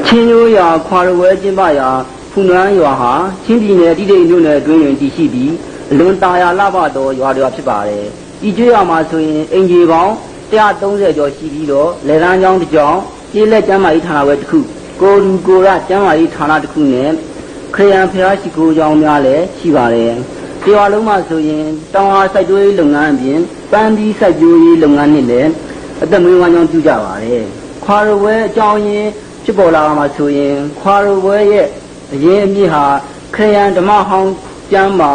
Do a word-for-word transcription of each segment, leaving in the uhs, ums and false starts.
ချင်းရိုးရာခွာရဝဲကျင်းပရာ ဖူနွမ်းရွာဟာ ချင်းပြည်နယ် ထီးတိန်မြို့နယ်အတွင်းတွင်တည်ရှိပြီး အလွန်သာယာလှပသောရွာတစ်ရွာဖြစ်ပါတယ်။ ဒီကျေးရွာမှာဆိုရင် အိမ်ခြေပေါင်း တစ်ရာသုံးဆယ်ကျော်ရှိပြီးတော့ လယ်တန်းကျောင်းတစ်ကျောင်း၊ ကျေးလက်ကျန်းမာရေးဌာနခွဲတစ်ခု၊ ကိုယ်ထူကိုယ်ထကျန်းမာရေးဌာနတစ်ခုနဲ့ ခရစ်ယာန်ဘုရားရှိခိုးကျောင်းများလည်းရှိပါတယ်။ တစ်ရွာလုံးမှာဆိုရင် တောင်ယာစိုက်ပျိုးရေးလုပ်ငန်းအပြင် ပန်းသီးစိုက်ပျိုးရေးလုပ်ငန်းနှင့်လည်း အသက်မွေးဝမ်းကျောင်းပြုကြပါတယ်။ ခွာရဝဲအကြောင်းရင်းဖြစ်ပေါ်လာမှာဆိုရင် ခွာရဝဲရဲ့အရင်းအမြစ်ဟာ ခရစ်ယာန်ဓမ္မဟောင်းကျမ်းမှာ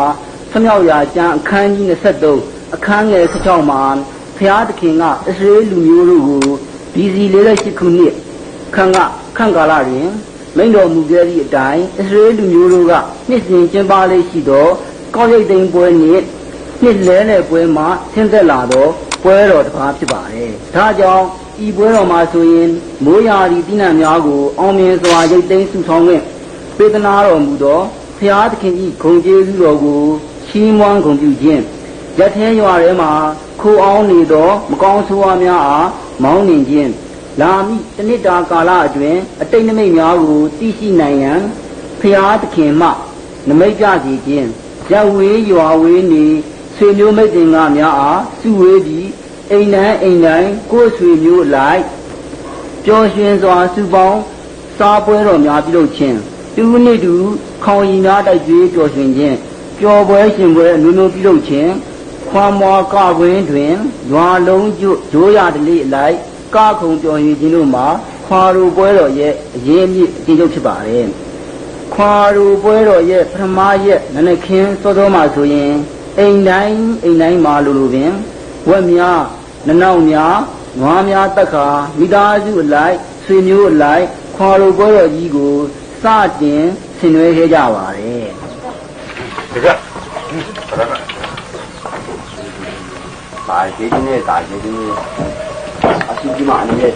ထွတ်မြောက်ရာကျမ်း အခန်းကြီးနှစ်ဆယ့်သုံး အခန်းငယ်ဆယ့်ခြောက်မှာ ဘုရားသခင်က အစ္စရေးလူမျိုးတို့ကို ဘီစီ လေးဆယ့်ရှစ်ခုနှစ် ခန့်က ခန့်ကာလတွင် မိန့်တော်မူခဲ့သည့်အတိုင်း အစ္စရေးလူမျိုးတို့က နှစ်စဉ်ကျင်းပလေ့ရှိသော ကောက်ရိတ်သိမ်းပွဲနှင့် နှစ်လဲလှယ်ပွဲမှ ဆင်းသက်လာသော ပွဲတော်တစ်ပါးဖြစ်ပါတယ်။ ဒါကြောင့် ဤပွဲတော်မှာဆိုရင် မိုးရာသီသီးနှံများကို အောင်မြင်စွာ ရိတ်သိမ်းစုဆောင်းခွင့် ပေးသနားတော်မူသော ဘုရားသခင်၏ ဂုဏ်ကျေးဇူးတော်ကို ချီးမွမ်းဂုဏ်ပြုခြင်း၊ ရပ်ထဲရွာထဲမှာ ခိုအောင်းနေသော မကောင်းဆိုးဝါးများအား မောင်းနှင်ခြင်း၊ လာမည့်တစ်နှစ်တာကာလအတွင်း အတိတ်နိမိတ်များကို သိရှိနိုင်ရန် ဘုရားသခင်မှ နိမိတ်ပြစေခြင်း၊ ရပ်ဝေးရွာဝေးနေ ဆွေမျိုးမိတ်သင်္ဂများအား စုဝေးပြီး အိမ်တိုင်းအိမ်တိုင်း ကိုယ့်ဆွေမျိုးအလိုက် ပျော်ရွှင်စွာ စုပေါင်းစားပွဲတော်များ ပြုလုပ်ခြင်း၊ တစ်ဦးနှင့်တစ်ဦး ခေါင်းရည်များ တိုက်ကျွေးပျော်ရွှင်ခြင်း၊ ပျော်ပွဲရွှင်ပွဲအမျိုးမျိုး ပြုလုပ်ခြင်း၊ ခွာမွာကကွင်းတွင် ရွာလုံးရိုးရိုးရာဓလေ့အလိုက် ကခုန်ပျော်ရွှင်ခြင်းတို့မှာ ခွာရဝဲပွဲတော်ရဲ့ အရင်းအမြစ် အကျဉ်းချုပ်ဖြစ်ပါတယ်။ ခွာရဝဲပွဲတော်ရဲ့ ပထမရက် နံနက်ခင်းစောစောမှာဆိုရင် အိမ်တိုင်းအိမ်တိုင်းမှာ လိုလိုပင် ဝက်များ၊ နံနောက်များ၊ နွားများသတ်ကာ မိသားစုအလိုက်၊ ဆွေမျိုးအလိုက် ခွာရဝဲပွဲတော်ကြီးကို စတင်ဆင်နွှဲခဲ့ကြပါတယ်။ ဒါကျေးဇူးနဲ့ ဒါကျေးဇူးနဲ့ အဆူကြီးမအနေနဲ့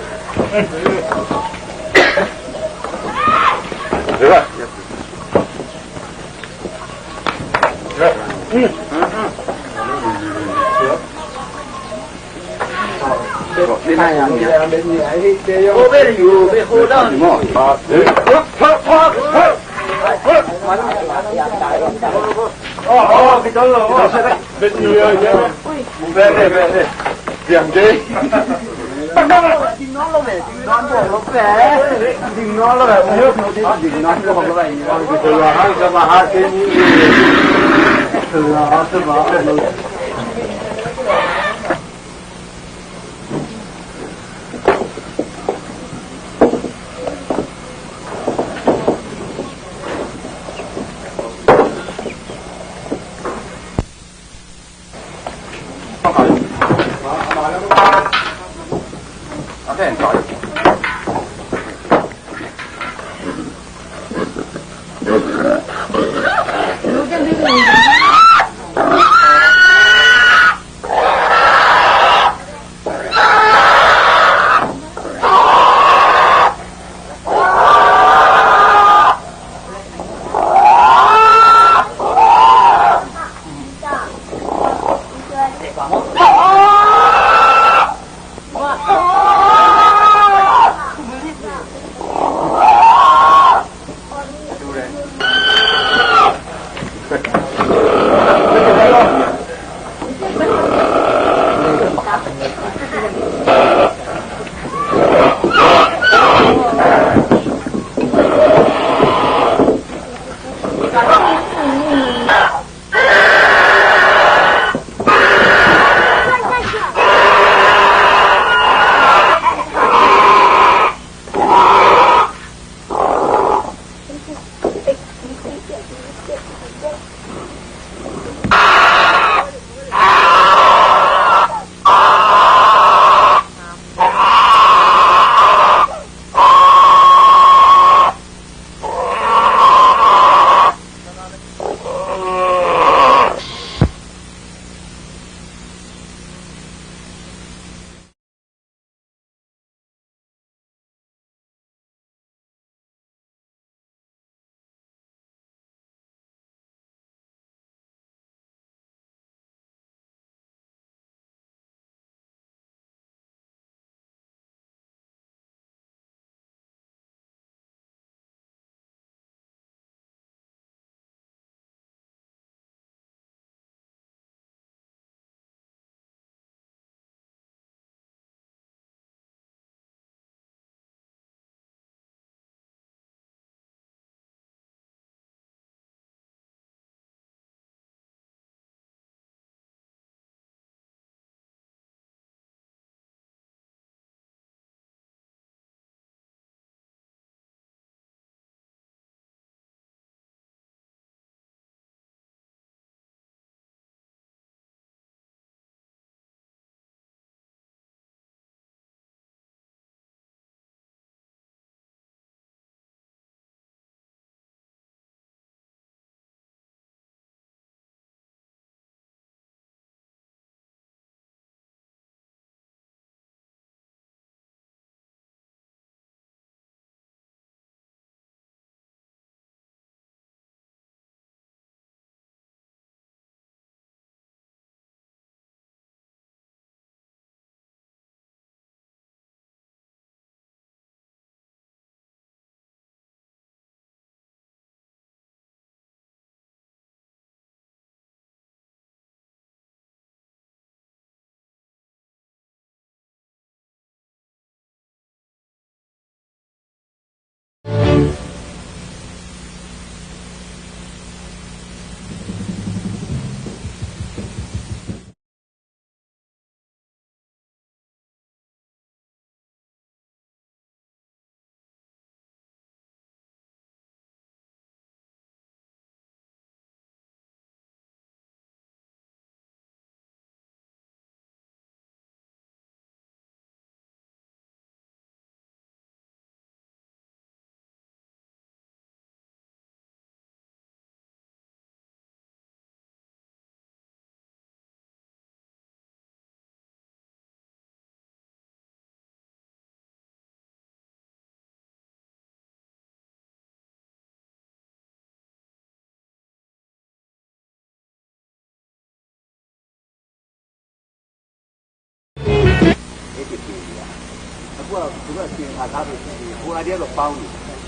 သူတို့အစီရင်ခံစားလို့ရှိရင် ဟိုဟာတွေကတော့ပေါင်းနေတယ်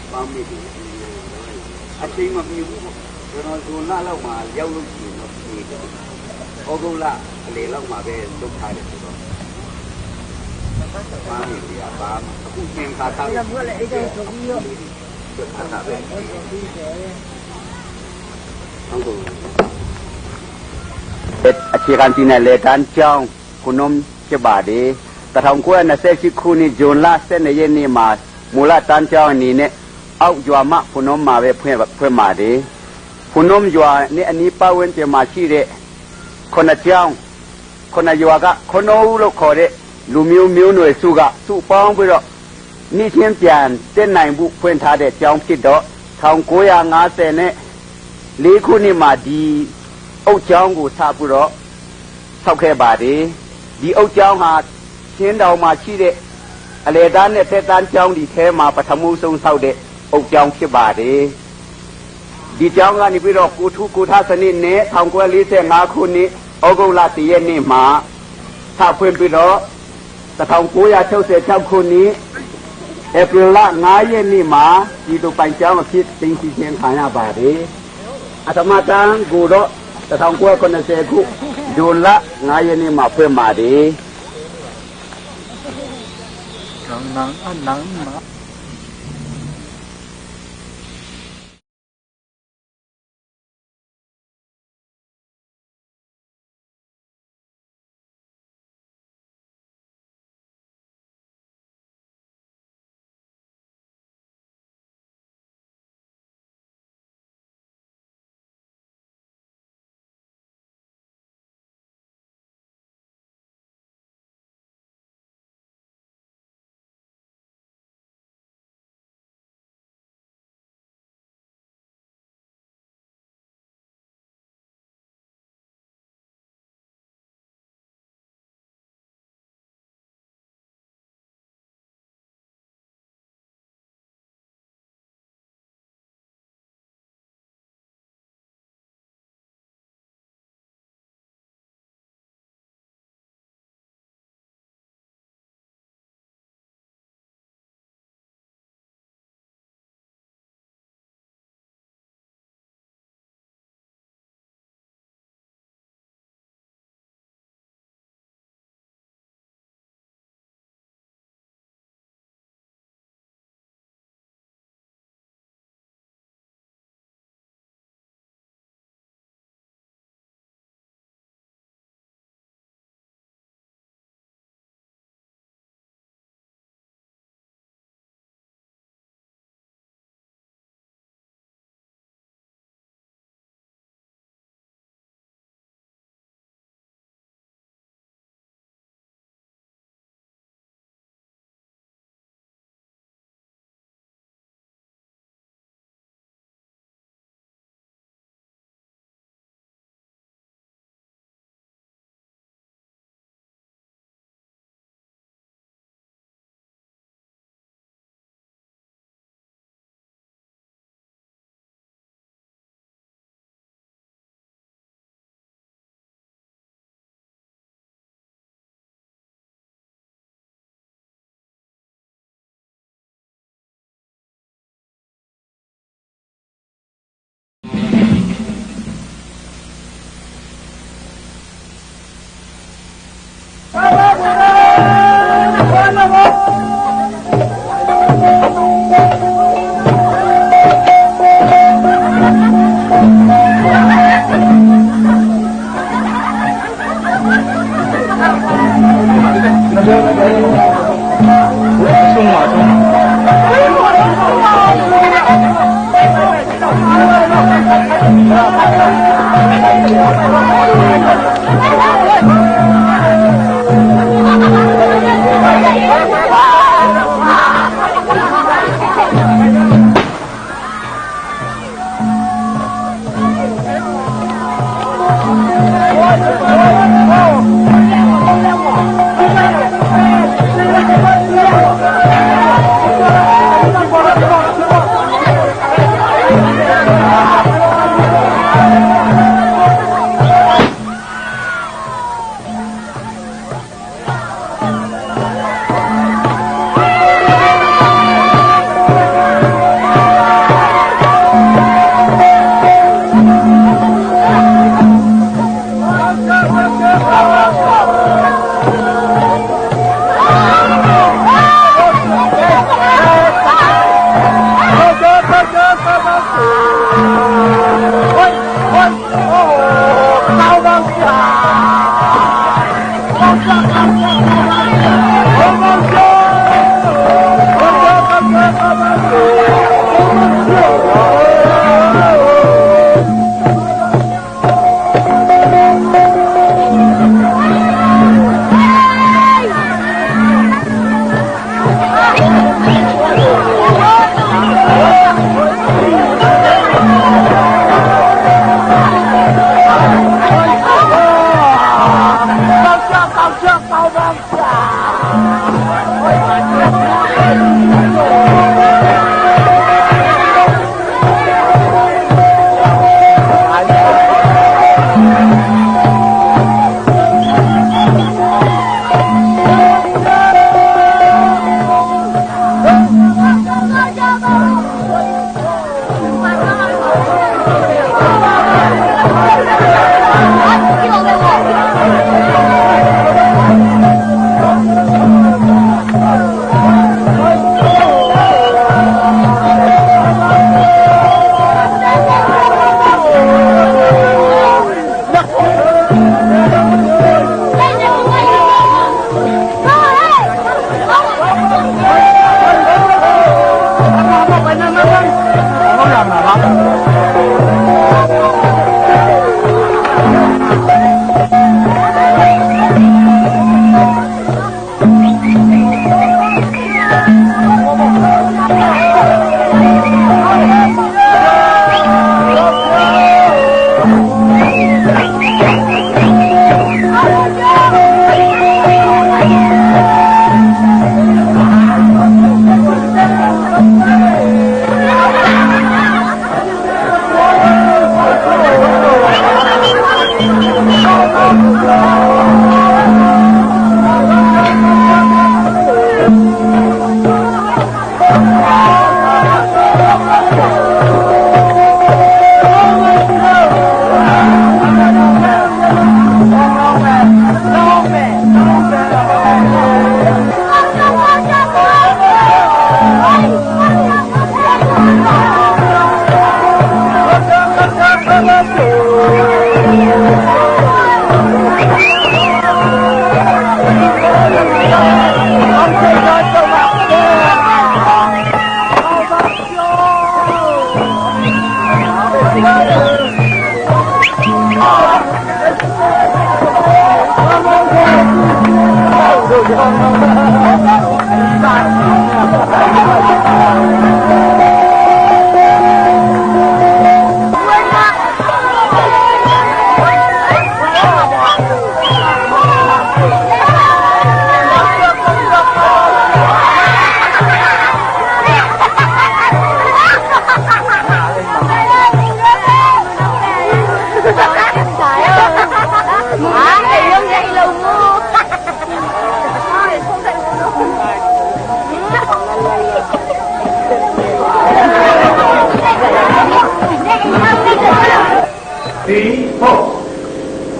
။ ပေါင်းနေတယ်။ အချိန်မမီဘူးပေါ့။ ကျွန်တော်ဇွန်လလောက်မှာရောက်လို့ရှိရင်တော့ ပြေတယ်။ ဩဂုတ်လအလယ်လောက်မှာပဲလုပ်ထားတယ်ဆိုတော့ ပေါင်းနေတယ်။ အပါအခုအစီရင်ခံစားလို့ရှိရင် အခြေခံပညာလယ်တန်းကျောင်း ဖူနုမ်ဖြစ်ပါတယ်။ တစ်ထောင်ကိုးရာနှစ်ဆယ့်ရှစ်ခုနှစ် ဇွန်လဆယ့်နှစ်ရက်နေ့မှာ မူလတန်းကျောင်းအနေနဲ့ အောက်ရွာမဖူနုမ်မှာပဲဖွင့်ဖွင့်ပါတယ်။ ဖူနုမ်ရွာနဲ့အနီးပတ်ဝန်းကျင်မှာရှိတဲ့ ခုနှစ်ကျောင်း ခုနှစ်ရွာက ခုနူလို့ခေါ်တဲ့ လူမျိုးမျိုးနွယ်စုက စုပေါင်းပြီးတော့ နှစ်ချင်းပြန်တက်နိုင်ဖို့ ဖွင့်ထားတဲ့ကျောင်းဖြစ်တော့ ထောင်ကိုးရာငါးဆယ်နဲ့လေးခုနှစ်မှာ ဒီအုတ်ကျောင်းကို စပြီးတော့ ဆောက်ခဲ့ပါတယ်။ ဒီအုတ်ကျောင်းဟာ ချင်းတောင်မှာရှိတဲ့ အလယ်တန်းနဲ့ အထက်တန်းကျောင်းတွေထဲမှာ ပထမဆုံးဆောက်တဲ့ အုတ်ကျောင်းဖြစ်ပါတယ်။ ဒီကျောင်းကနေပြီးတော့ ကိုယ်ထူကိုယ်ထစနစ်နဲ့ ထောင်ကိုးရာလေးဆယ့်ငါးခုနှစ် ဩဂုတ်လတစ်ရက်နေ့မှာ စဖွင့်ပြီးတော့ တစ်ထောင်ကိုးရာခြောက်ဆယ့်ခြောက်ခုနှစ် ဧပြီလငါးရက်နေ့မှာ ပြည်သူ့ပိုင်ကျောင်းအဖြစ် သိမ်းဆည်းခြင်းခံရပါတယ်။ အထမတန်းကိုတော့ တစ်ထောင်ကိုးရာခုနှစ်ဆယ့်ခု ဇွန်လငါးရက်နေ့မှာ ဖွင့်ပါတယ်။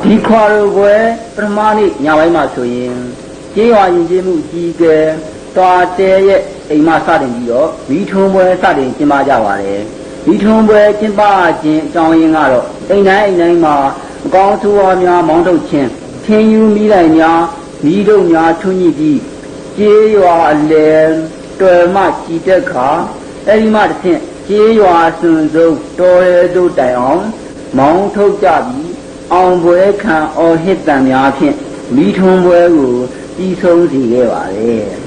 ဒီခွာတော်ပွဲပထမနေ့ညပိုင်းမှာဆိုရင် ကျေးရွာယဉ်ကျေးမှုအကြီးအကဲ သွားတဲရဲ့အိမ်မှစတင်ပြီးတော့ မီးထွန်းပွဲစတင်ကျင်းပကြပါတယ်။ မီးထွန်းပွဲကျင်းပခြင်းအကြောင်းရင်းကတော့ အိမ်တိုင်းအိမ်တိုင်းမှာ အကောင်းဆိုးဝါးများမောင်းထုတ်ခြင်း၊ ထင်းယူမီးတိုင်များ မီးဒုတ်များထွန်းညှိပြီး ကျေးရွာအလယ်တွယ်မှချီတက်ခါ အဲဒီမှတဆင့် ကျေးရွာအစွန်ဆုံး တောထဲသို့တိုင်အောင် မောင်းထုတ်ကြပြီး အောင်ပွဲခံအော်ဟစ်သံများဖြင့် မီးထွန်းပွဲကို ပြီးဆုံးစေခဲ့ပါတယ်။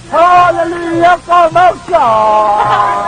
Hallelujah, come out, God.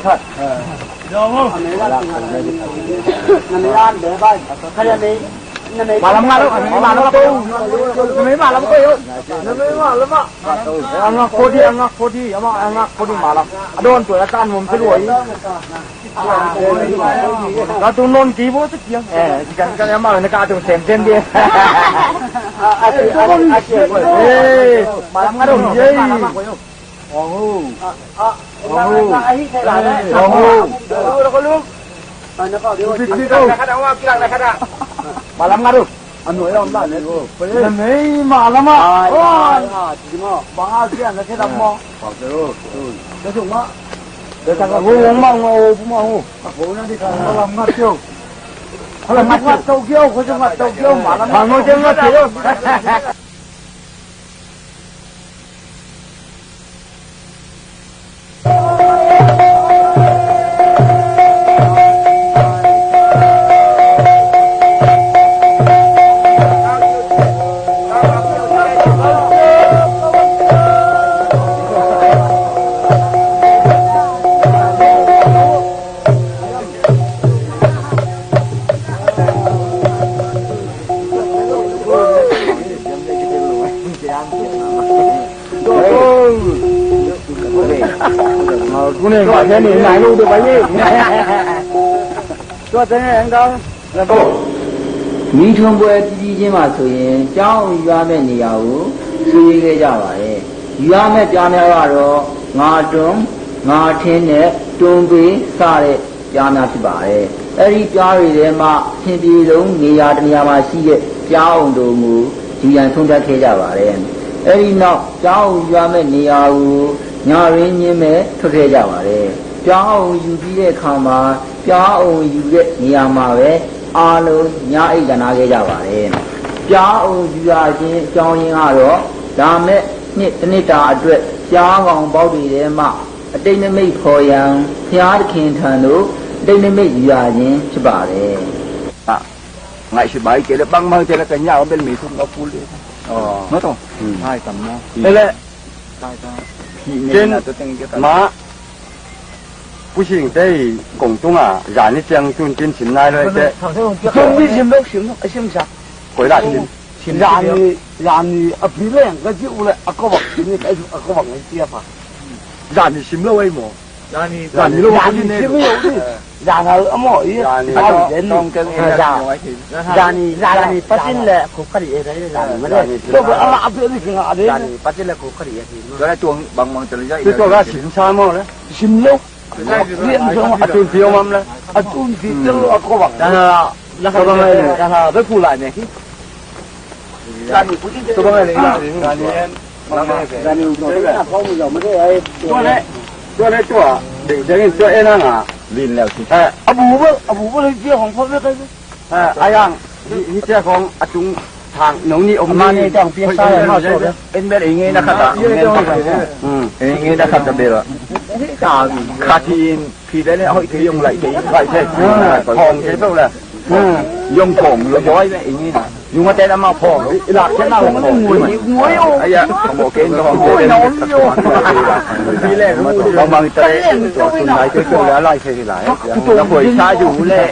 dikhat. Malam nga lo, a mei malam ko. A mei malam ko yo. A ngak ko di, a ngak ko di, a ngak ko di malam. A don tu a tan mum se luai. Ka tu non ki bo se kiang. Eh, kiang kiang ama na ka tu sem sem di. Eh, malam nga lo. Yei. Oho. Oho. Oho. Malam nga lo. Ano ya om la ne ko. Na mei malam a. Ai, ai, di mo. Bang a sian na ke dam mo. Pak de lo. Ke sung ma. Ke sang ko ma ngo ma ho. Ako na di ka. Malam nga tio. Malam nga tio kio, ko sung nga tio kio malam. Bang ngo tio nga tio.မီးထွန်းပွဲပြီးပြီးချင်းမှာဆိုရင် ပြောင်းအောင်ယူရမယ့်နေရာကို ဆွေးနွေးခဲ့ကြပါတယ်။ ယူရမယ့်ပြောင်းများကတော့ ငါတွင်း၊ ငါထင်းနဲ့ တွင်းပေးစတဲ့ ပြားများဖြစ်ပါတယ်။ အဲ့ဒီပြားတွေထဲမှာ အဆင်ပြေဆုံးနေရာတစ်နေရာမှာရှိတဲ့ ပြားအုံတုံကို ယူရန်ဆုံးဖြတ်ခဲ့ကြပါတယ်။ အဲ့ဒီနောက် ပြားအုံယူရမယ့်နေရာကို ညတွင်းချင်းပဲထွက်ခဲ့ကြပါတယ်။ ပြားအုံယူပြီးတဲ့အခါမှာ ပြားအုံယူတဲ့နေရာမှာပဲ အားလုံးညအိပ်ရပ်နားခဲ့ကြပါတယ်။ ပြားအုံယူရခြင်းအကြောင်းရင်းကတော့ လာမယ့်နှစ်တစ်နှစ်တာအတွက် ပြားကောင်ပေါက်တွေထဲမှ အတိတ်နိမိတ်ဖော်ရန် ဘုရားသခင်ထံသို့ အတိတ်နိမိတ်ယူရခြင်းဖြစ်ပါတယ်။ Ngai si bai kele bang bang kele kanya o bel mi tum ka pul de. Oh. No to. Hai tam no. Ele. Hi ne na to teng ke ta. Ma. Pu sing te kong tung a, zan ni chiang tun tin sim nai lo te. Tun ni sim lo, sim lo, a sim sa. Koi la sim. Zan ni, zan ni a pi leng ka ji u le a ko bak sim ni ka a ko bak ngai tia pa. Zan ni sim lo ai mo. Zan ni, zan ni lo ai ni. Sim lo ni. Zan a mo i. Zan ni. Zan ni. Zan ni, zan ni patin le ko kari e zan ni. Zan ni. To ba a pi ni kinga de. Zan ni patin le ko kari e. Zan ni tuang bang bang te le zan ni. To ga sim sa mo le. Sim lo. Lian zong a tun pio mam la. A tun pi teu a ko bang. Dana la ka bang ai le. Dana be pu lai ne. Ka bang ai le. Tua le, tua le tua. Ding ding tua e na nga. Lin leu si. A bu ba, a bu ba le tia hong pha be kai. A yang, hi cia khong a tung thang no ni om ni. Mani tang pia sa ya ma so de. En bel ei ngei na khat a. Ei ngei na khat a bel a. Khat hi in phi bel a hoi thei yong lai thei lai thei. Khong thei bel la. Yong khong lo yoi bel ei ngei na. Yung a te na ma khong. I lak cia na khong. Aya, mo ken khong. Bang bang te. Tua sun lai te tua lai thei lai. Na khoi sa yu le.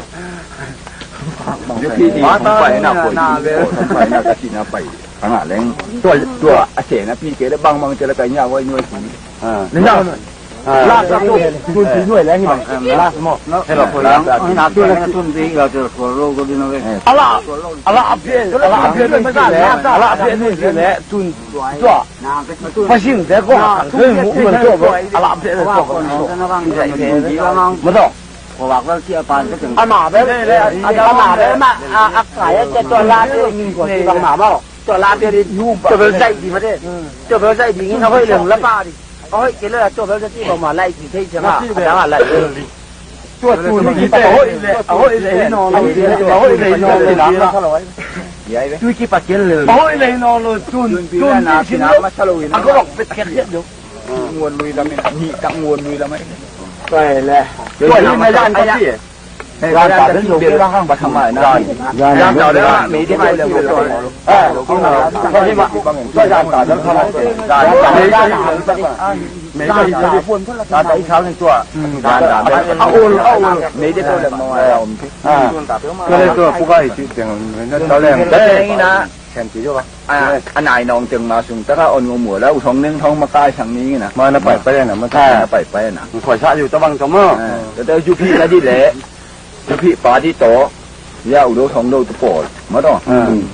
Yu pi ti hong pai na ko yu ko hong pai na ka ti na pai. Ka ngah leng. Tua, tua a se na pi ke le bang bang te le ka nya wai nyoi si. Ni na. Last, last, last. Last mo. Last, last. A la, a la a pia, a la a pia nuih si leh, a la a pia nuih si leh, tun tua. Pasing te ko, a la a pia nuih tua. Mo to. Ama bel, ama bel ma, a, a kai te tua la pia nuih ko si bang ma mo. Tua la pia di, tua bel zai di ma de. Tua bel zai di ngin a hoih leng la pa di. A hoih kei le la tua bel zai di bang ma lai ki thei ciang a, a dang a lai. Tua tun kipat a hoih le, a hoih le hi nawn lo, a hoih le hi nawn lo. Tui kipat kei le. A hoih le hi nawn lo, tun, tun ni sin lo. A ko bang pet kei kei lo. Nguan lui lam in, ni tak nguan lui lam in. Tua hi le. Tua hi na yan ka ti. Yan ta den lo ke la hang ba tham mai na. Yan ta den la mei de mai lo. Eh, ko ni ma. Tua yan ta den tham mai. Yan ta den. Mei de ta i khau ni tua. Yan ta den. A ul, a ul. Mei de ko le mo a om. Ah. Ko le tua pu ka i ti teng na ta le. Ka teng i na. Khen ti jo ba. A, a nai nong teng ma sung taka on ngom ua la u thong neng thong ma kai sang ni na. Ma na pai pai na, ma na pai pai na. Koi sa yu ta bang ta ma. Te te ju phi na di le. Ju phi pa di to. Ya u do thong do tu pol. Ma to.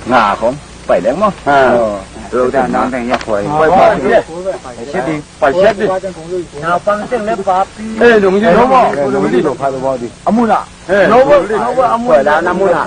Nga khong. Pai leng ma. Lo ta nong teng ya koi. Pai pa di. Pai set di. Pai set di. Na pang teng le pa pi. Eh, dong di lo ma. Dong di lo pa lo ma di. Amu na. Lo ma, lo ma amu. Koi la na mu na.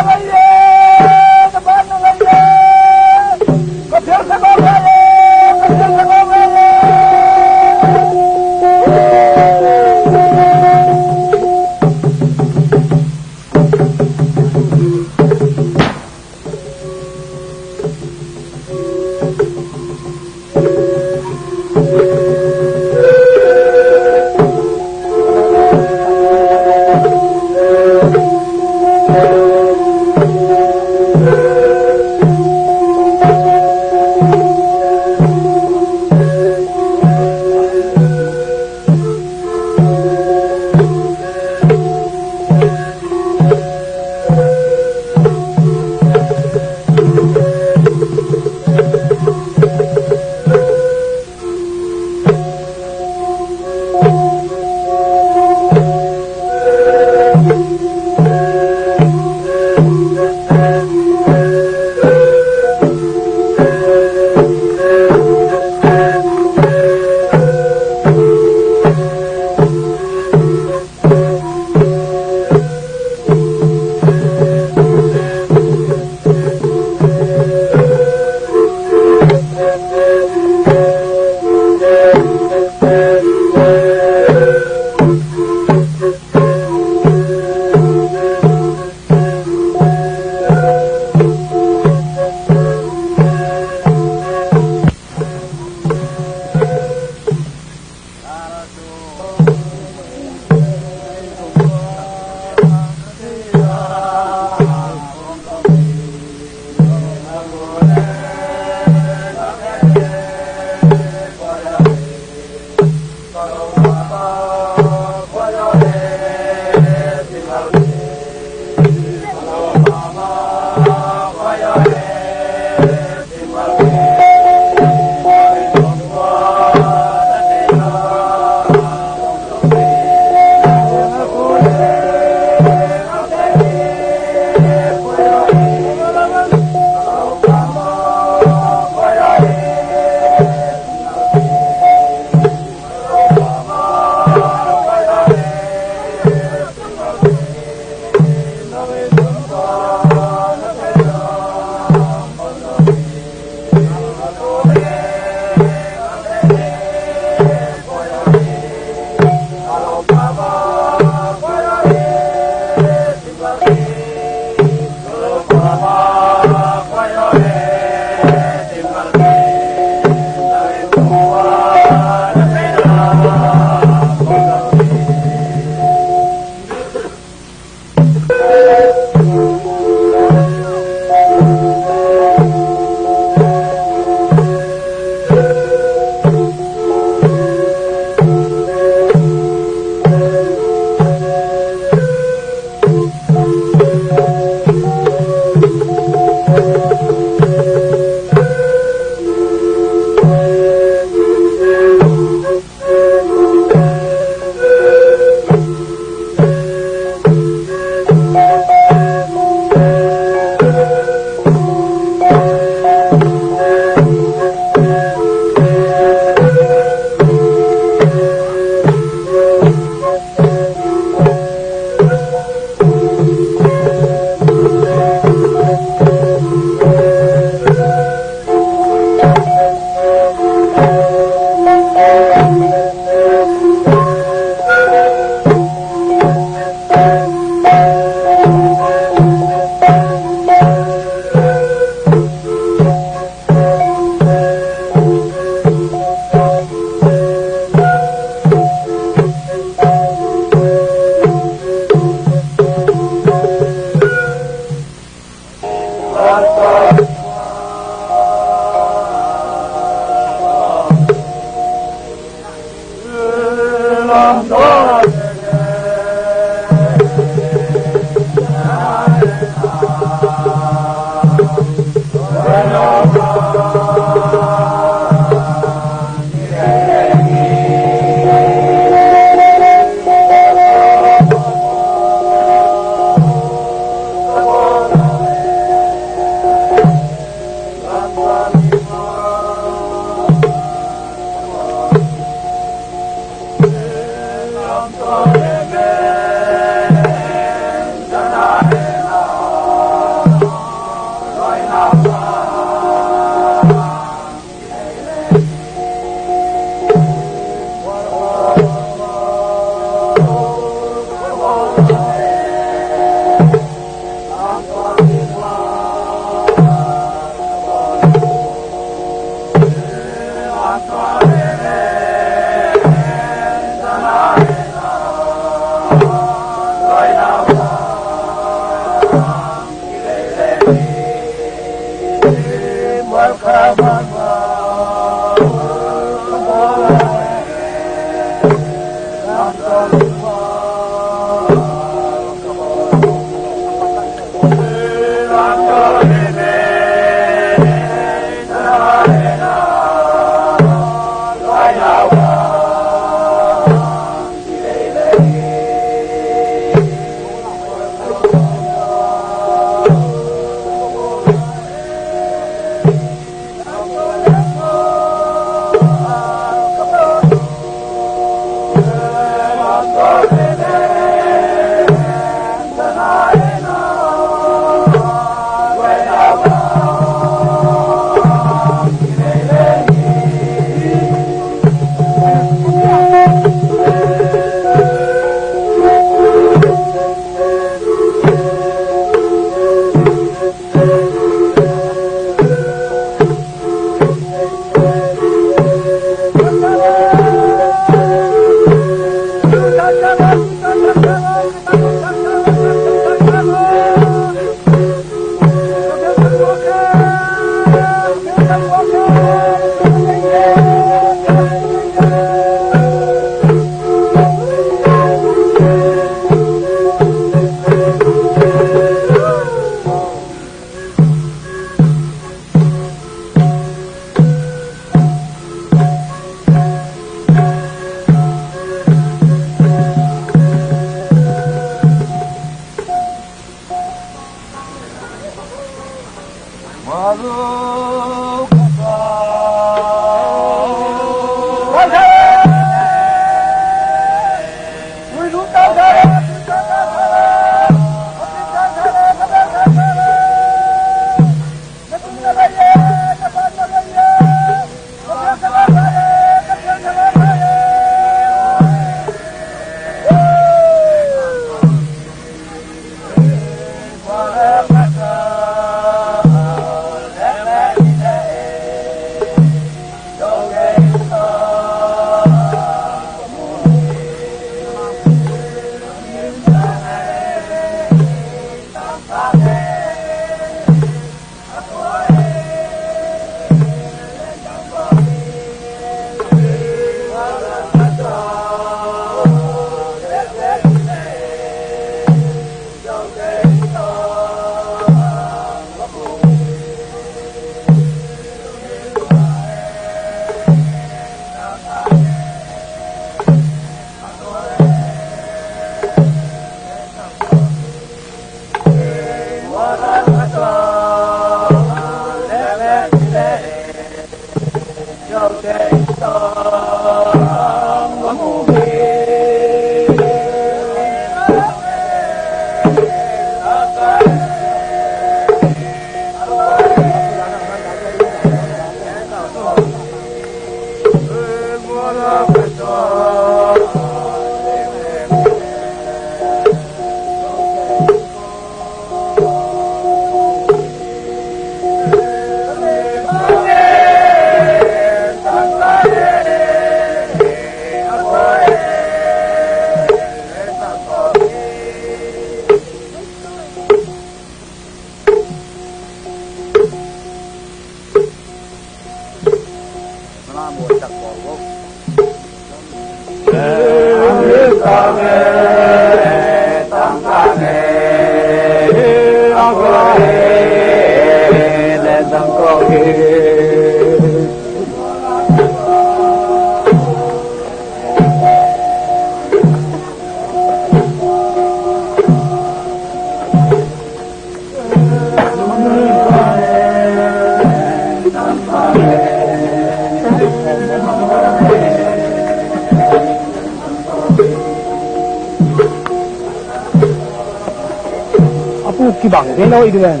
A puk kibang ve lo i duan.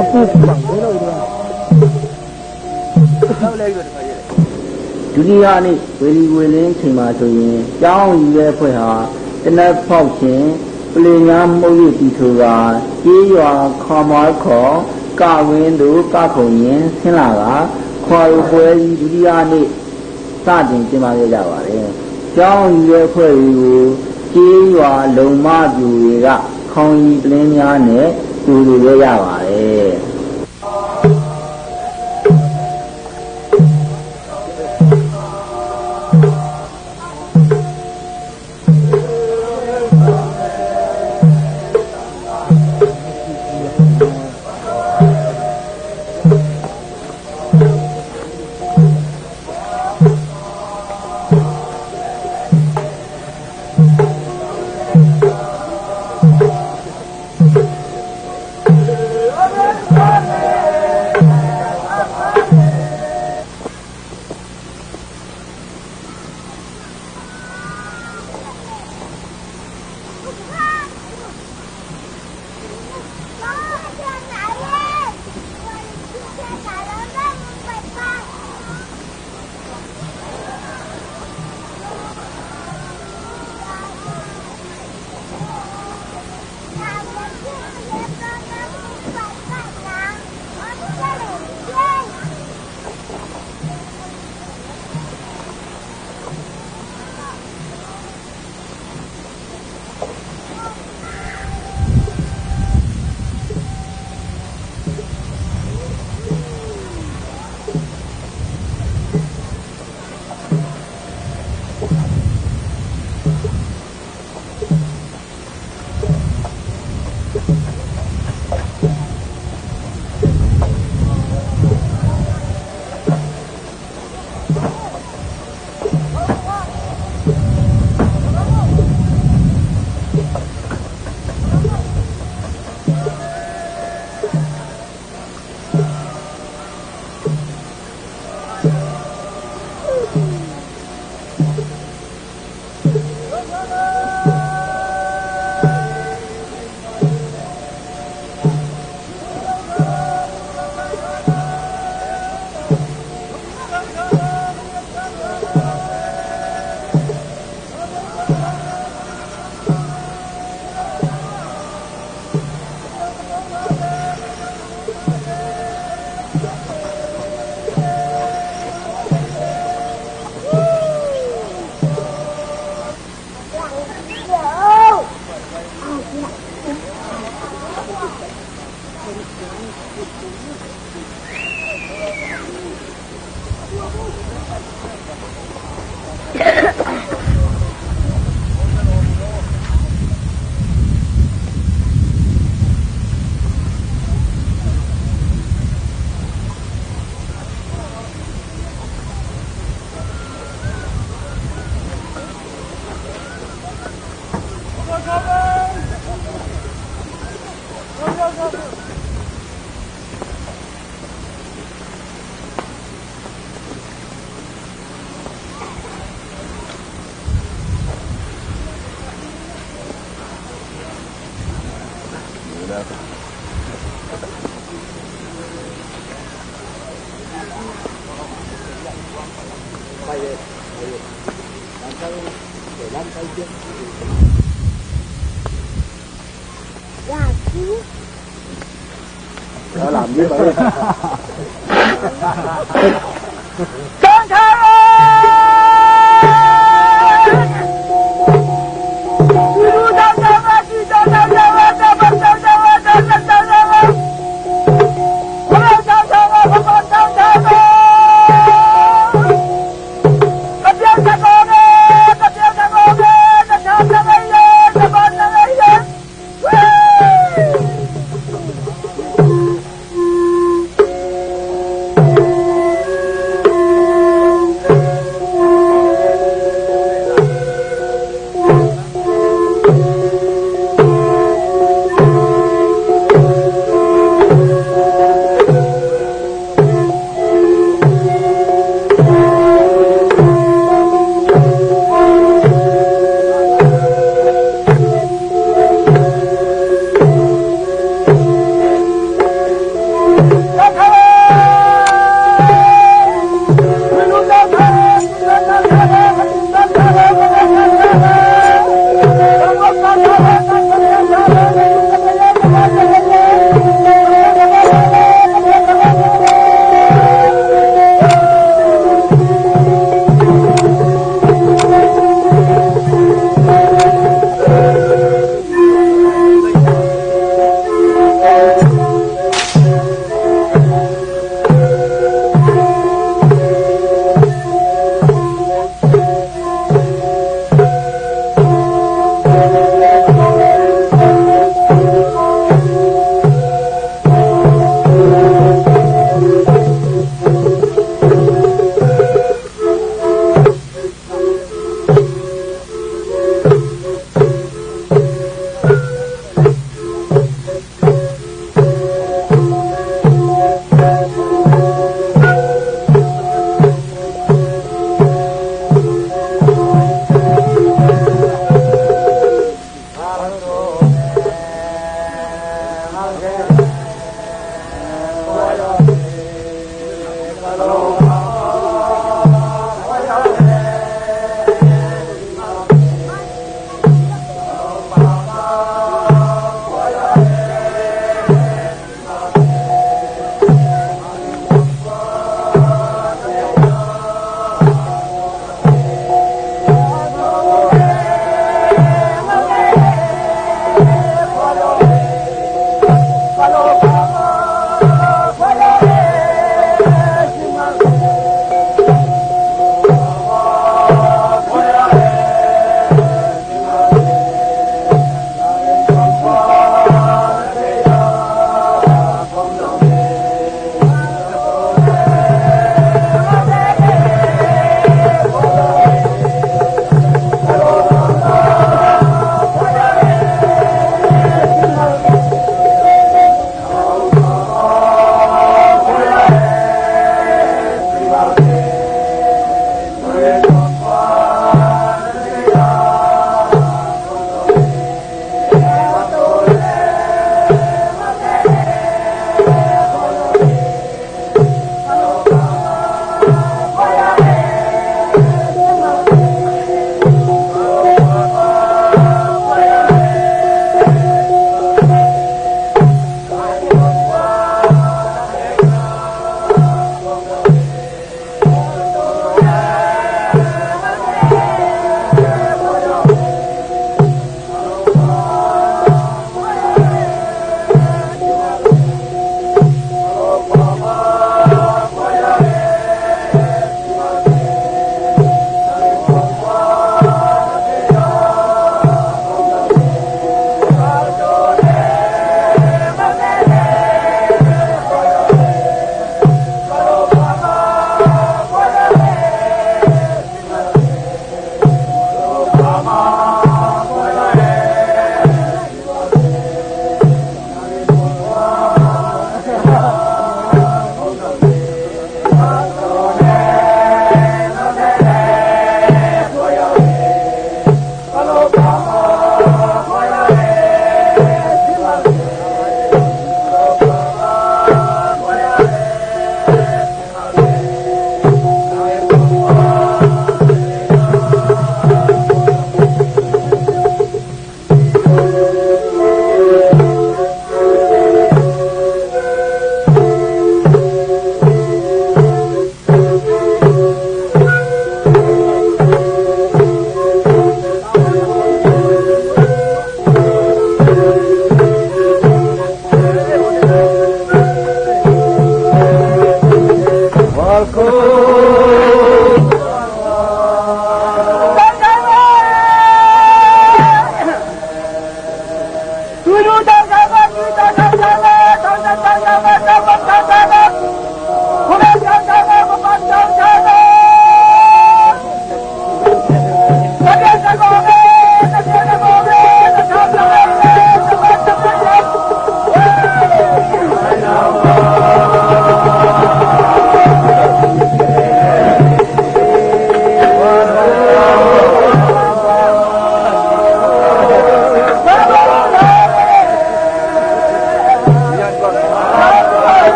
A puk kibang ve lo i duan. ဒုတိယနေ့ ဝေလီဝေလင်းချိန်မှာဆိုရင် ကျောင်းအုပ်ရေးအဖွဲ့ဟာ သေနတ်ဖောက်ခြင်း၊ ပျေညါမူးယစ်သီးထိုးကာ ကျေးရွာခွန်မွှဲခေါ် ကဝင်းသို့ ကခုန်ရင်း ဆင်းလာကာ ခွာရိုပွဲကြီး ဒုတိယနေ့ စတင်ကျင်းပခဲ့ကြပါတယ်။ ကျောင်းအုပ်ရေးအဖွဲ့တွေကို ကျေးရွာလူင်မပျိုတွေက ခုံအုပ်ပလင်းများနဲ့ ကြိုဆိုခဲ့ကြပါတယ်။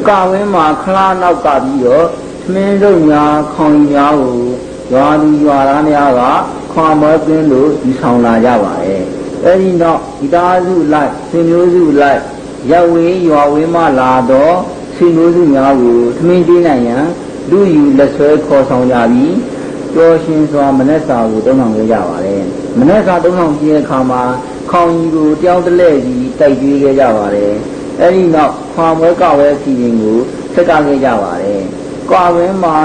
ကဝဲမှာ ခလနောက်ကပ်ပြီးတော့ ထမင်းထုပ်များ ခေါင်းအုပ်များကို ရွာသူရွာသားများက ခွာမွဲပင်းသို့ ယူဆောင်လာကြပါတယ်။ အဲဒီနောက် မိသားစုအလိုက် ဆွေမျိုးစုအလိုက် ရပ်ဝေးရွာဝေးမှလာသော ဆွေမျိုးစုများကို ထမင်းကျွေးနိုင်ရန် လုယူလက်ဆွဲခေါ်ဆောင်ကြပြီး ပျော်ရွှင်စွာ် မနက်စာကို သုံးဆောင်ခဲ့ကြပါတယ်။ မနက်စာသုံးဆောင်ပြီးတဲ့အခါမှာ ခေါင်းအုပ်ကို တယောက်တစ်လှည့်စီ တိုက်ကျွေးခဲ့ကြပါတယ်။ အဲဒီနောက် ခွာမွဲကဝဲအစီအစဉ်ကို ဆက်ကပ်ခဲ့ကြပါတယ်။ ကဝဲမှာ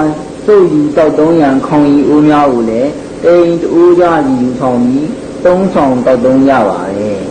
သို့ယူသောက်သုံးရန် ခေါင်းအုပ်အိုးများကိုလည်း တအိမ်တအိမ်ကျစီ ယူဆောင်ပြီး သုံးဆောင်သောက်သုံးကြပါတယ်။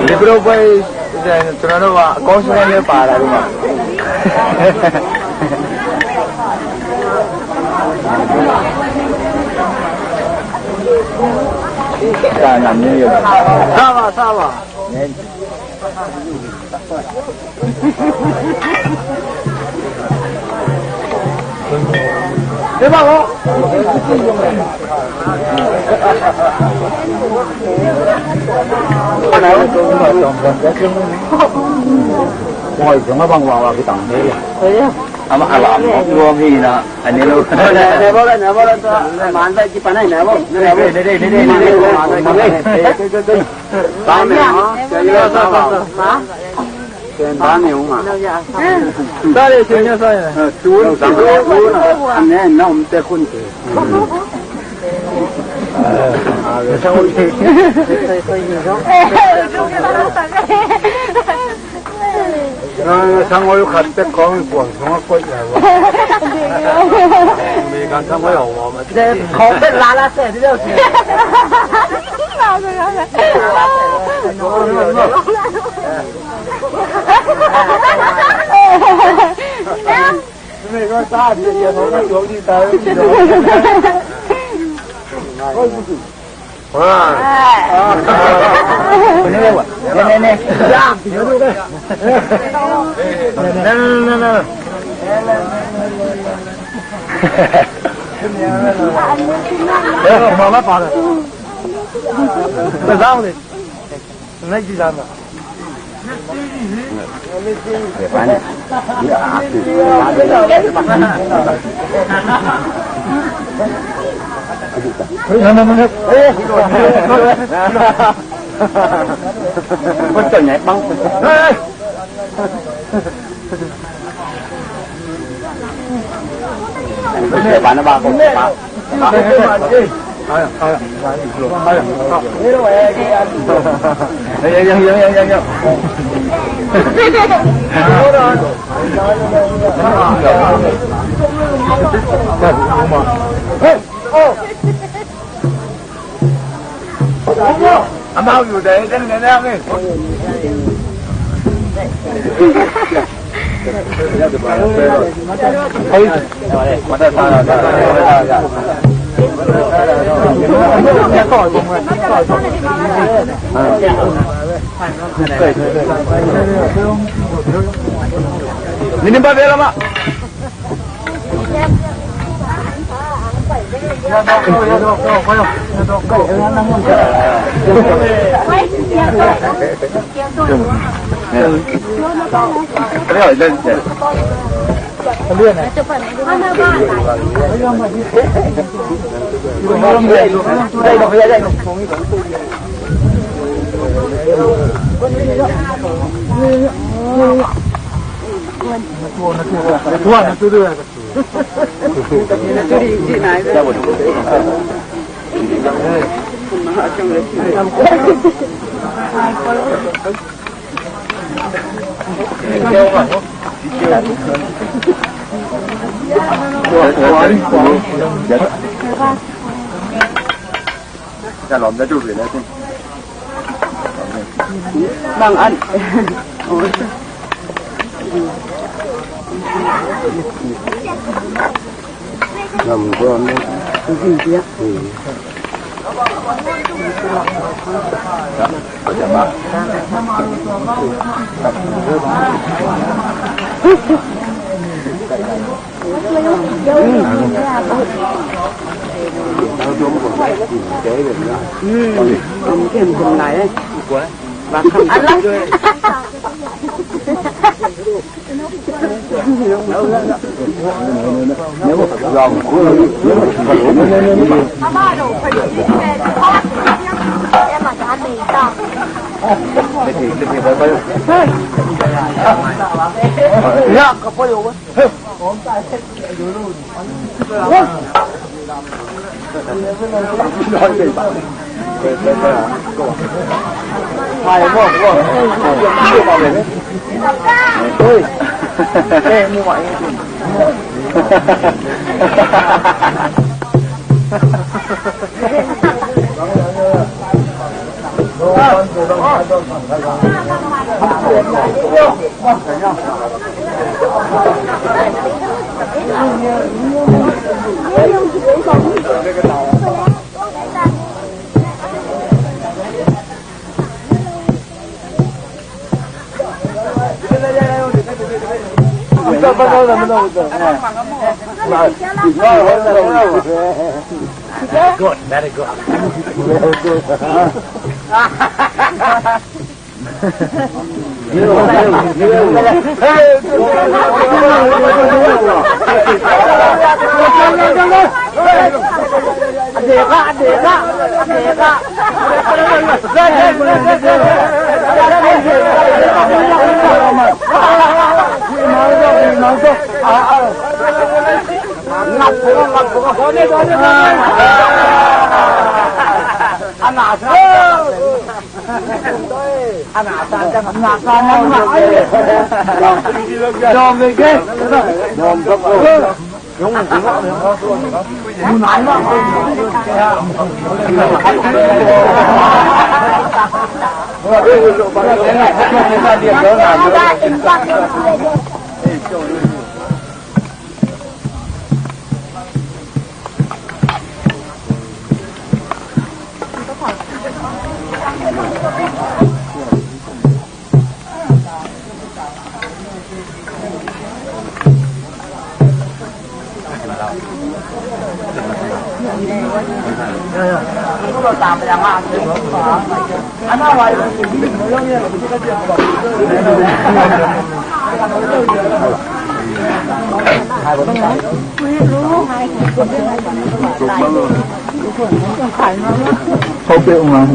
ဒီဘရိုပွဲ ကျွန်တော်တို့ကအကောင်းဆုံးနဲ့ပါလာလို့ပါ။ ဒါကမျိုးရပါ စားပါစားပါ။ အမအလာမောမောမီနာ အနည်းလို့ နေဘောလည်း နေဘောလည်း မန်တိုက်ကြည့်ပါနဲ့ နေဘော နေဘော နေနေနေနေနေ ဘာနဲ့နော် ဆရာကြီးကစားပါဦး။ ဟာ ပြန်သားနေဦးမှာ။ စားတယ် ရှင်မြတ်စားရတယ်။ အဲ သူတို့ သူတို့ သူတို့ အနည်းနောက်တက်ခွင့်တယ်။ အဲ အဲ အဲ ဆံငွေခတ်တဲ့ကောင်းကွာ ဆံငွေကွာ အမေရိကန်ဆံငွေရော ခေါ်တဲ့လာလာတဲ့ ဒီလို မင်းကစားတယ် ရတော့တော့ ဒီသားရဲ့ ဟုတ်ပါဘူး။ ဟာ။ နည်းနည်းနည်း။ နည်းနည်းနည်း။ အဲ ဒီမှာလည်းပါတယ်။ တစားဦးလေ။ လိုက်ကြည့်စမ်းပါ။ ဒီပါနဲ့ ဒီပါနဲ့ Amau yu dai dan ngai nang eh. Minimum ba bela ma. Bang an. Good, very good. Không biết mà.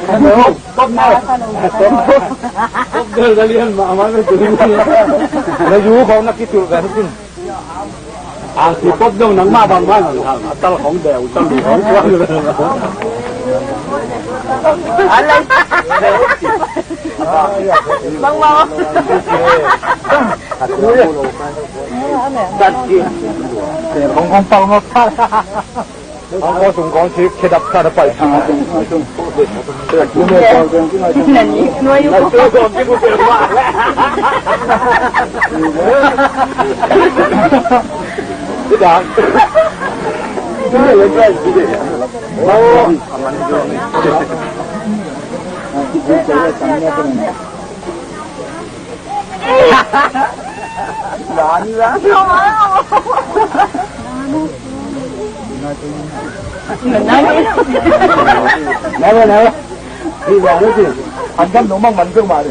Hello. Cốc gơ ra liên mà mà nó cứ, nó rú không, nó cái tụi cái. Ang si Pop dong nang ma bang ma nang hang, a tal khong deu, tal du khong kuan. Alai. Bang ma. Khong khong pau ma. Ang ko sung kong si khedap sa da pai. Nani nuai u. Nè, nè, nè. Đi vào đó chứ. Anh Gâm nó mong mắn cơ mà đi.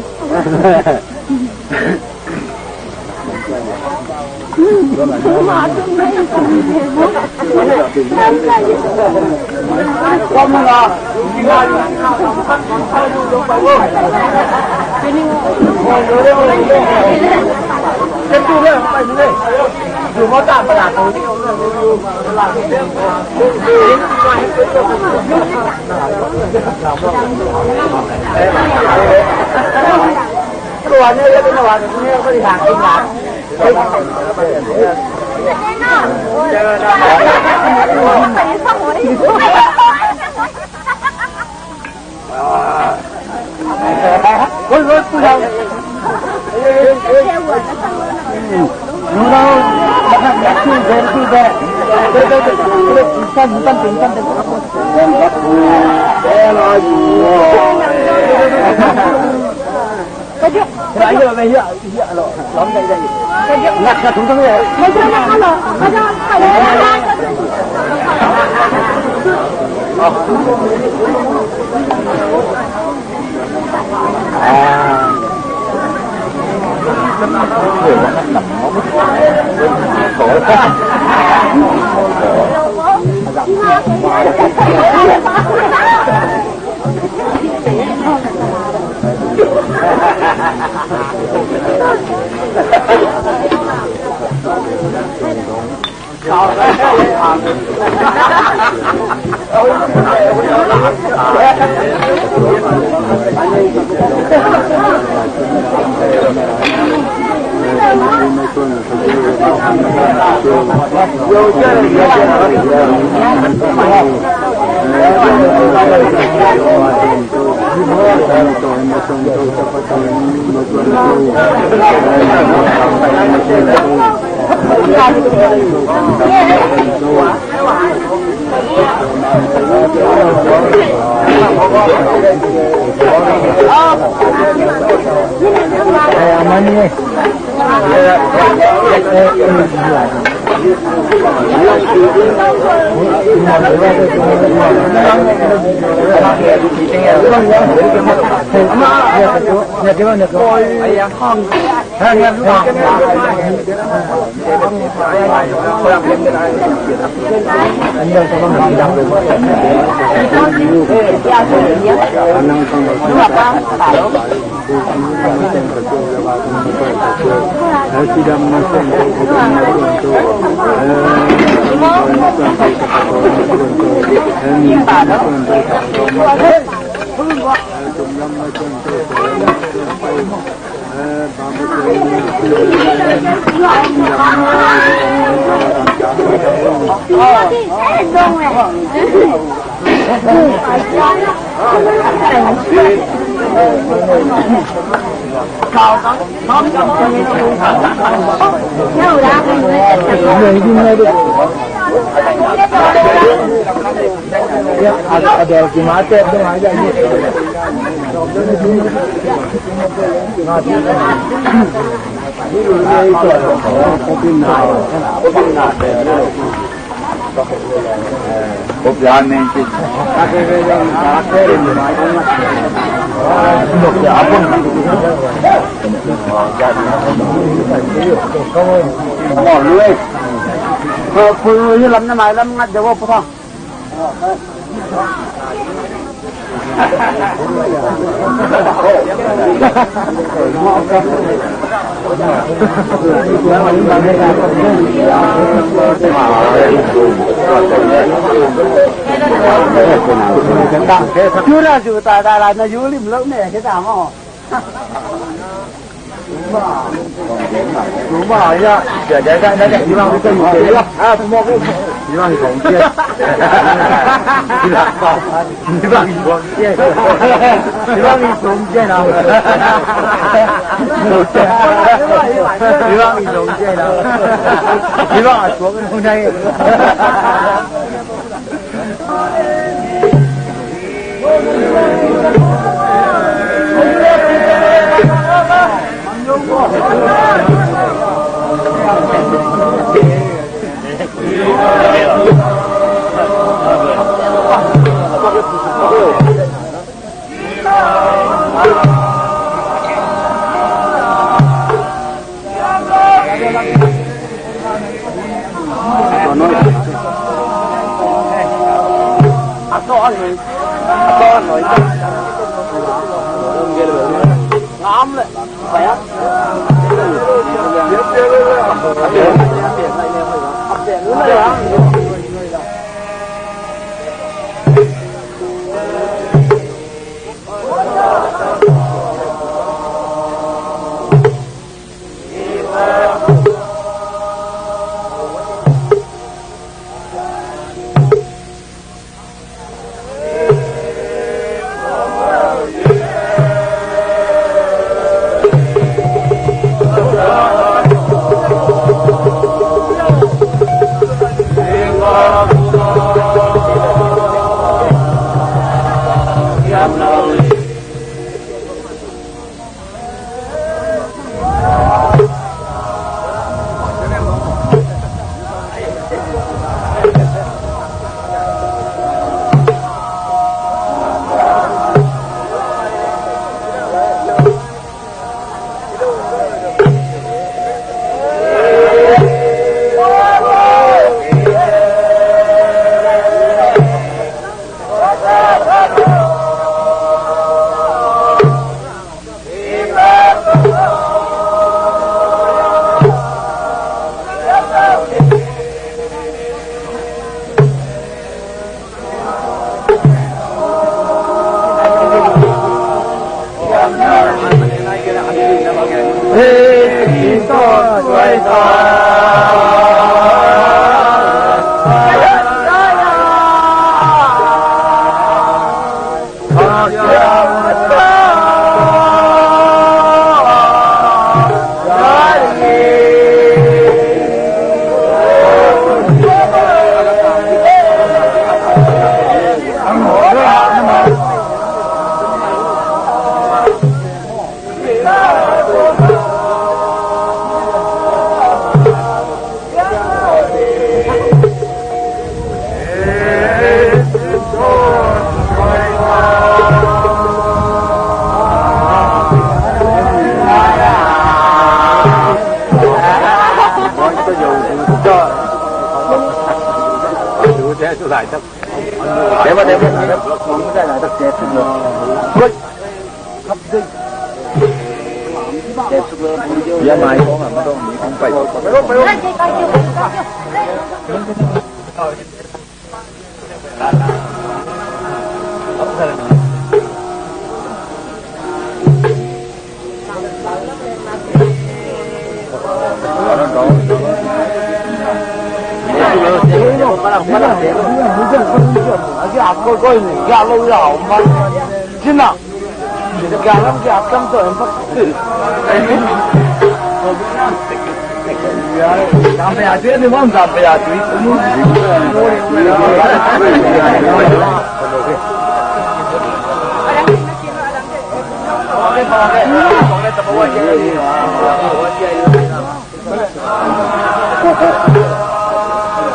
Tura zu ta ta la na yu lim lo me ke ta mo.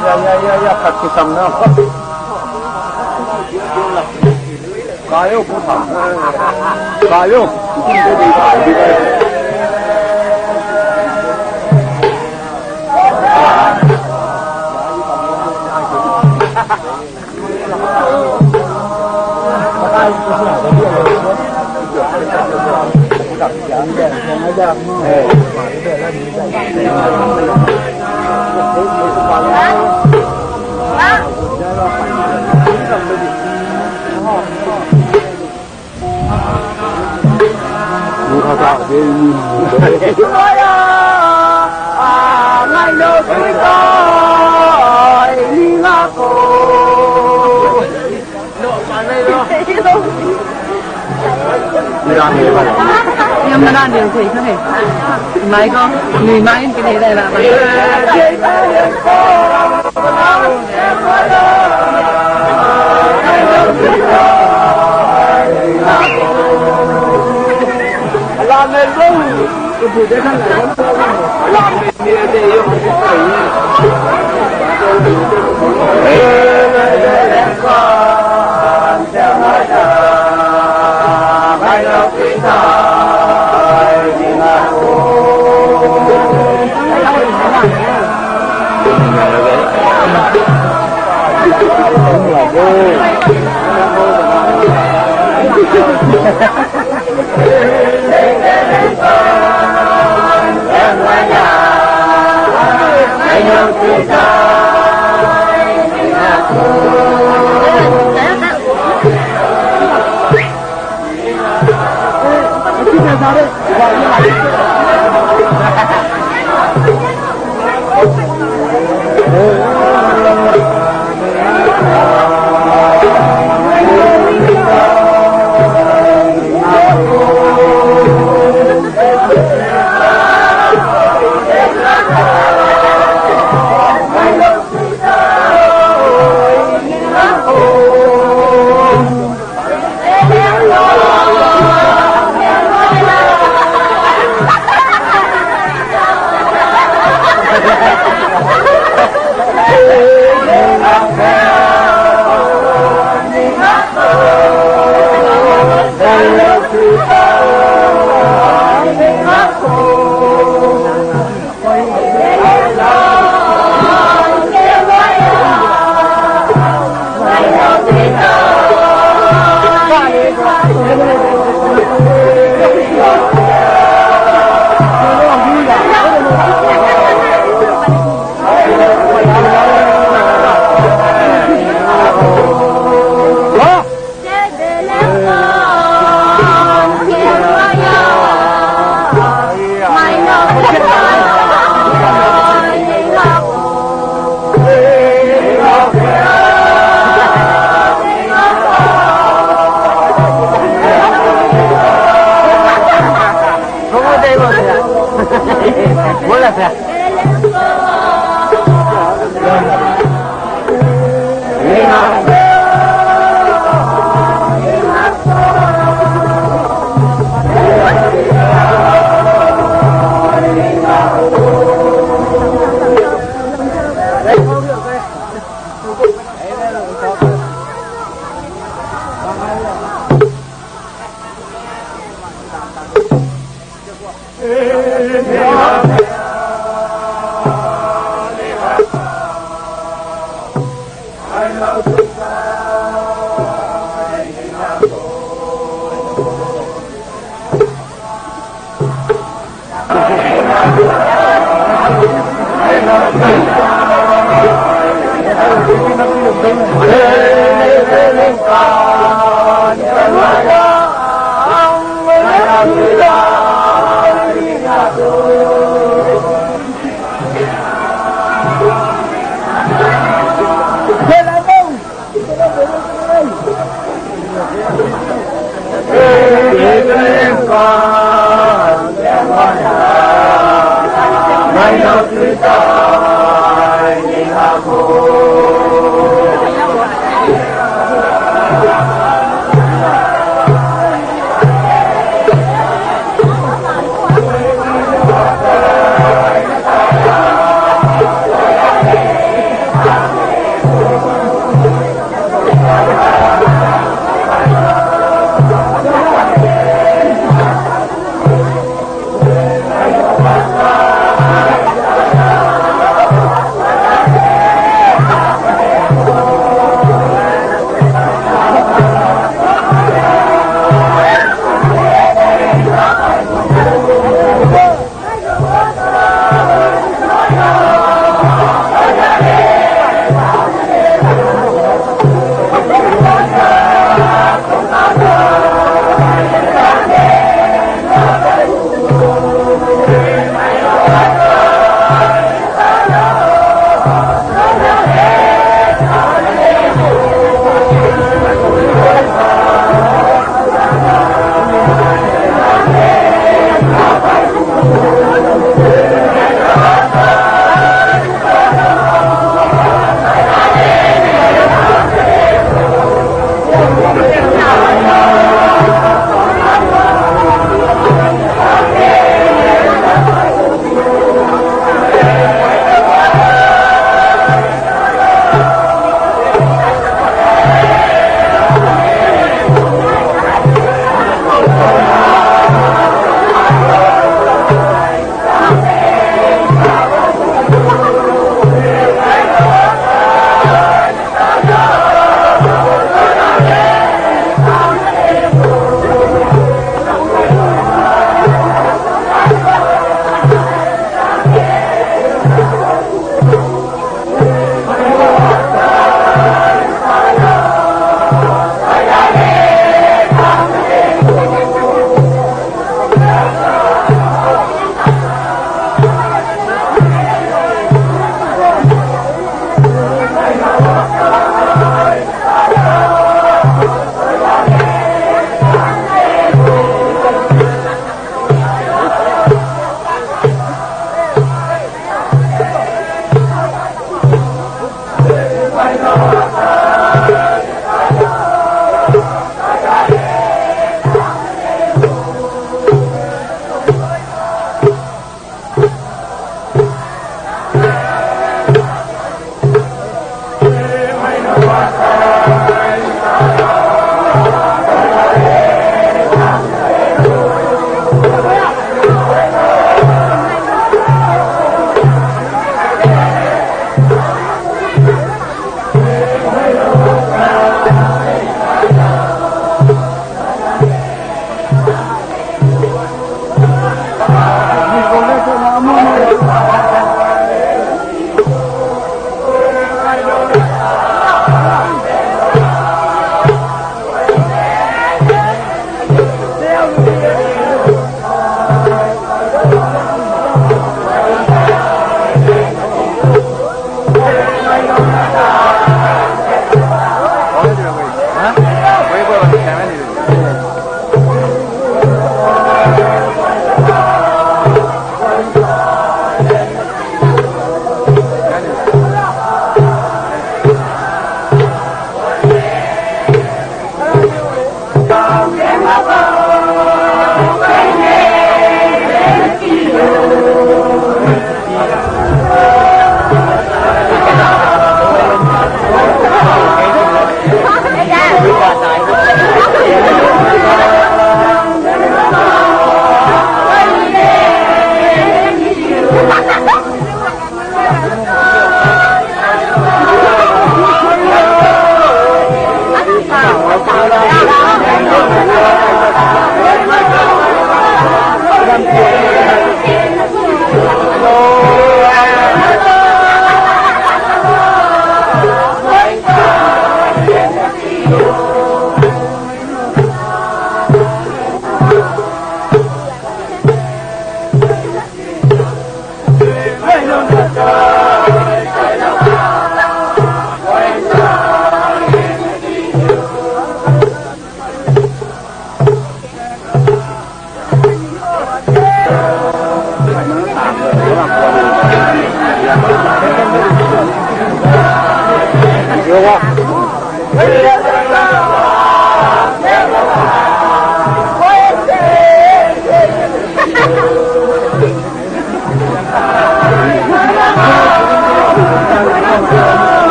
Ya, ya, ya, ya, khat kisam na.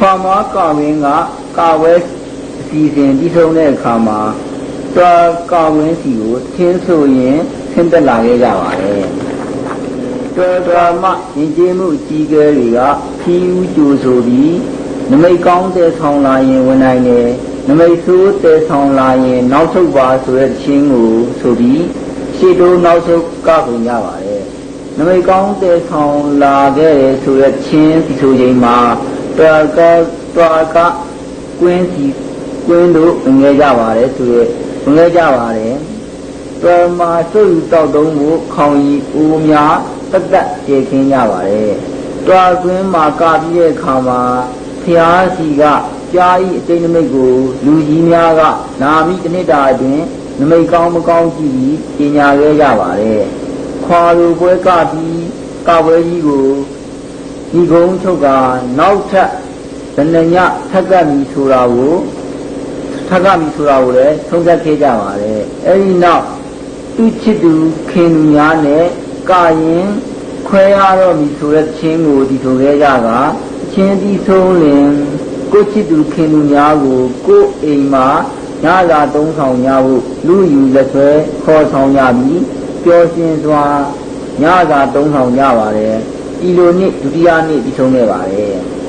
ခွန်မွှားကာဝင်းက ကာဝဲ အစီအစဉ်ပြီးဆုံးတဲ့အခါမှာ တွာ်ကာဝင်းဆီကို သီချင်းဆိုရင်း ဆင်းသက်လာခဲ့ကြပါတယ်။ တွာ်ဒြမယဉ်ကျေးမှုအကြီးအကဲတွေက ထီဦးကြိုဆိုပြီး နမိတ်ကောင်းသယ်ဆောင်လာရင် ဝင်နိုင်တယ်၊ နမိတ်ဆိုးသယ်ဆောင်လာရင် နောက်ဆုတ်ပါဆိုတဲ့သီချင်းကိုဆိုပြီး ရှေ့တိုးနောက်ဆုတ်ကခုန်ကြပါတယ်။ နမိတ်ကောင်းသယ်ဆောင်လာခဲ့တယ်ဆိုတဲ့သီချင်းသီဆိုချိန်မှာ တွာ်ကတွာ်ကကွင်းဆီကွင်းသို့ဝင်ခဲ့ကြပါတယ်ဆိုတဲ့ဝင်ခဲ့ကြပါတယ်။ တွာ်မှာ စိုက်ယူသောက်သုံးဖို့ ခေါင်ရေအိုးများ သက်သက်တည်ခင်းကြပါတယ်။ တွာ်ကွင်းမှာကပြီးတဲ့အခါမှာ ဘုရားဆီက ပျား၏အတိတ်နိမိတ်ကို လူကြီးများက နာမည်တစ်နှစ်တာအတွင်း နမိတ်ကောင်းမကောင်းကြည့်ပြီး ကြေညာခဲ့ကြပါတယ်။ ခွာလိုပွဲကပြီး ကပွဲကြီးကို နိဂုံးချုပ်ကာ နောက်ထပ် တစ်နှစ်ည ထပ်ကပ်မည်ဆိုတာကို ထပ်ကပ်မည်ဆိုတာကိုလည်း ဆုံးဖြတ်ခဲ့ကြပါတယ်။ အဲဒီနောက် သူ့ချစ်သူခင်သူများနဲ့ ကရင်းခွဲရတော့မည်ဆိုတဲ့သီချင်းကို သီဆိုခဲ့ကြကာ သီချင်းသီဆိုလျှင် ကိုယ့်ချစ်သူခင်သူများကို ကိုယ့်အိမ်မှာ ညစာသုံးဆောင်ကြဖို့ လုယူလက်ဆွဲခေါ်ဆောင်ကြပြီး ပျော်ရွှင်စွာ ညစာသုံးဆောင်ကြပါတယ်။ ဒီလိုနေ့ ဒုတိယနေ့ ပြီးဆုံးခဲ့ပါတယ်။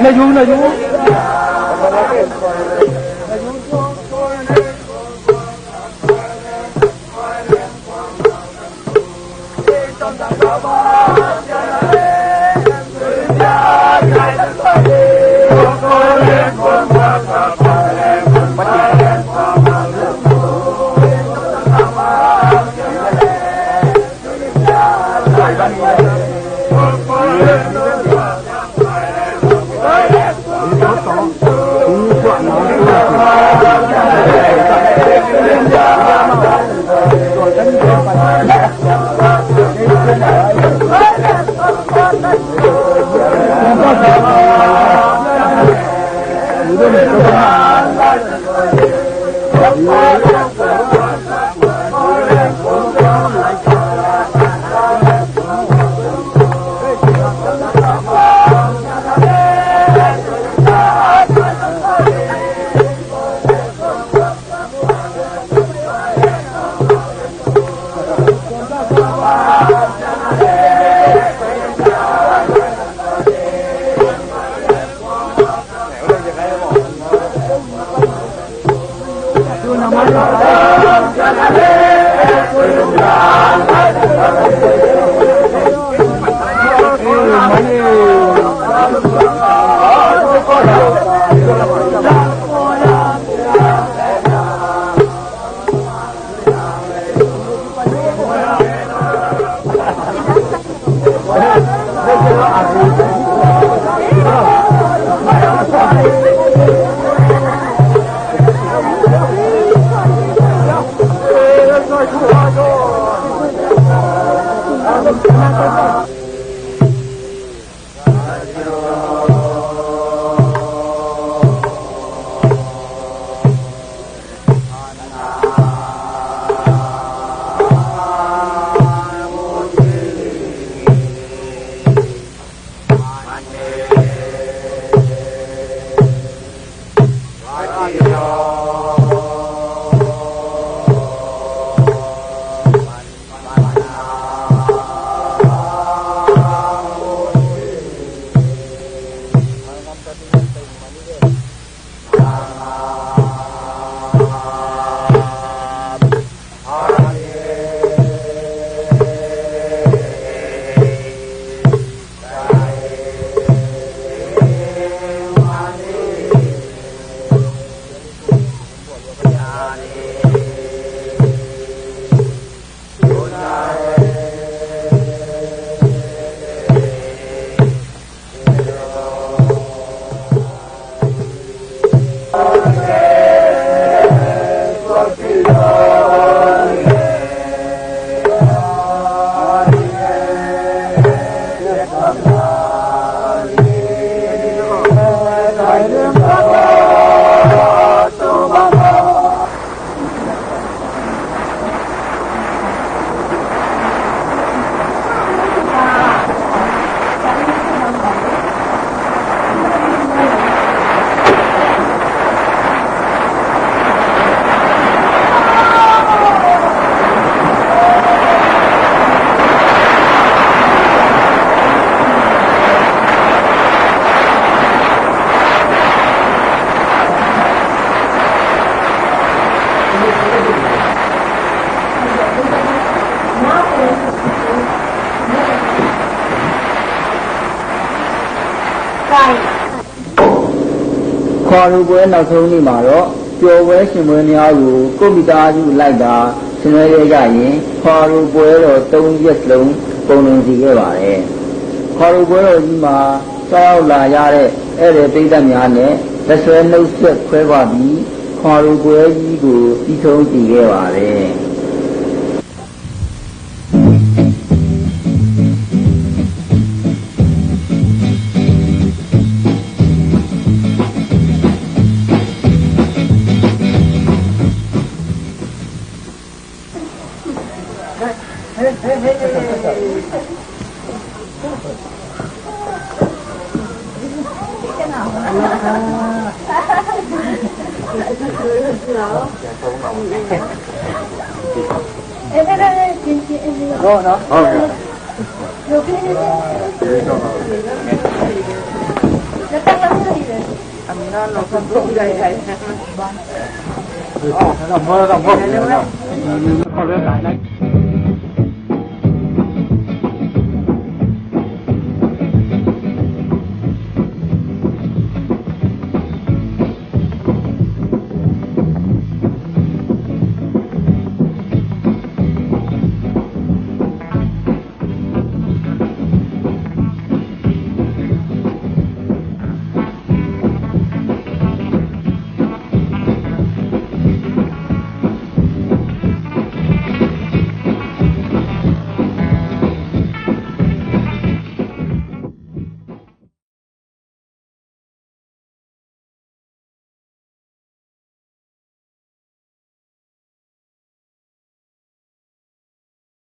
Na yu, na yu.ခွာရိုးပွဲနောက်ဆုံးနေ့မှာတော့ ပျော်ပွဲရွှင်ပွဲများကို ကိုယ့်မိသားစုအလိုက်သာ ဆင်နွှဲခဲ့ကြရင်း ခွာရိုးပွဲတော် သုံးရက်စလုံး ကုန်လွင်စေခဲ့ပါတယ်။ ခွာရိုးပွဲတော်ကြီးမှာ သွားရောက်လာရတဲ့ ဧည့်သည်ပရိသတ်များနဲ့ လက်ဆွဲနှုတ်ဆက်ခွဲခွာပြီး ခွာရိုးပွဲကြီးကို ပြီးဆုံးစေခဲ့ပါတယ်။ ဟုတ်နော်။ ဟုတ်ကဲ့။